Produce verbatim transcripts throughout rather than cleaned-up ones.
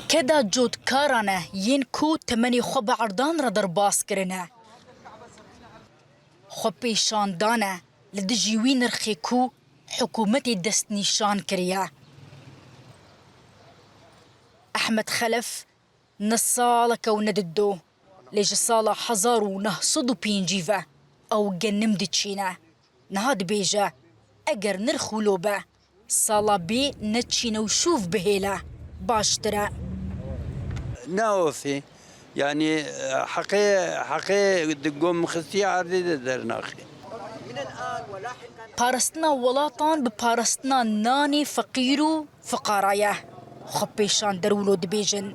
Keda cotkaran e yên ku temenê xwe bi erdan re derbas kirine. Xwepêşandan e li dijî wî nirxê ku hikûmetê destnîşan kiriye. Ehmed Xelef ne saleke û ne dido, lê ji sala hezar û neh sed û pêncî ve ew genim diçîne. Niha dibêje, eger nirx wilo be, sala bê neçîne û şûv bihêle, baştir e. Naofê. Yanî heqê heqê di gom xistiye erdê de dernaxê. Parastina welatan bi parastina nanê feqîr û fiqara ye. Xwepêşander wilo dibêjin.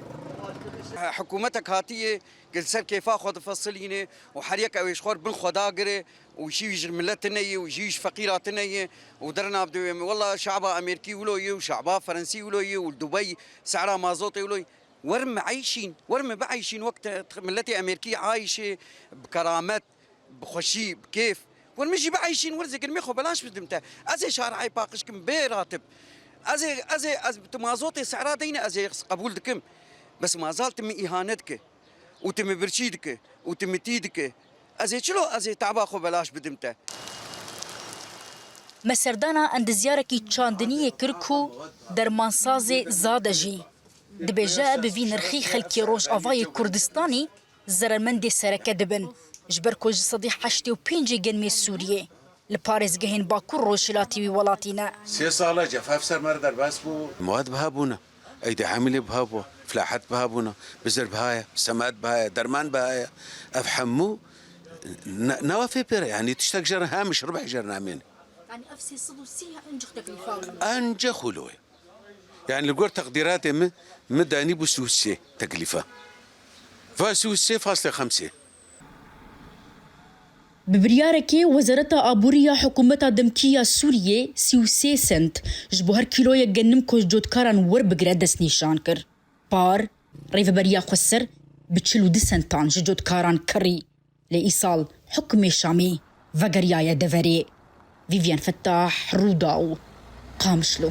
Hikûmetek hatiye, li ser kêfa xwe difesilîne û her yek ew ê ji xwe bin xwe dagire û jî ji milet tune ye û jî ji feqîra tune ye û derna bidewê min. Wela şaba Amerîkî wilo ye û şaba Ferensî wilo ye û li Dubey sehra mazotê wilo ye. Werin mi eyşîn, werin mi bieyşîn wek te, te miletê Amerîkî ayşê bi keramet, bi xweşî, bi kêf. Werin min jî bieyşîn, werin zêkirmê xwe belaş bidim te. Ez ê şarayê paqij kim bê ratib. Ez ê, ez ê, ez tu mazotê sehra deyne ez ê qebûl dikim. Bes mazal tu min îhane dike. Û tu min birçî dike. Û tu min tî dike. Ez ê çilo ez ê taba xwe belaş bidim te. Me serdana endizyarekî çandiniyê kir ku dermansazê Zade jî dibêje bi vî nirxî xelkê Rojavayê Kurdistanî zeremendê sereke dibin, ji ber ku ji sedî heştê û pêncê genmê Sûriyê li parêzgehên Bakur Rojhilatî wî welatî ne. Sê sal e cefaf ser me re derbas bû. Mewad biha bûne, eydê amilê biha bû, filahet biha bûne, bizir biha ye, semed biha ye, derman biha ye. Ev hemû ne- newa fê pê re, yanî tiştek jê re hemiş ribeh jê re namêne. Yanî ev sê sed û sî ancî teklîfa bû. Ancî xwilo ye. Yanî li gor teqdîratê min, min danî bû sî û sê teklîfa. Va sî û sê faslê xemsê. Bi biryarekê Wezareta Aborî ya Hikûmeta Demkî ya Sûriyê sî û sê sent ji bo her kîloyek genim ku ji cotkaran werbigire destnîşan kir. Par, Rêveberiya Xweser bi çil û du sentan ji cotkaran kirî. Lê îsal hukmê Şamê vegeriyaye deverê. Vîvyen Fettah, Rûdaw, Qamişlo.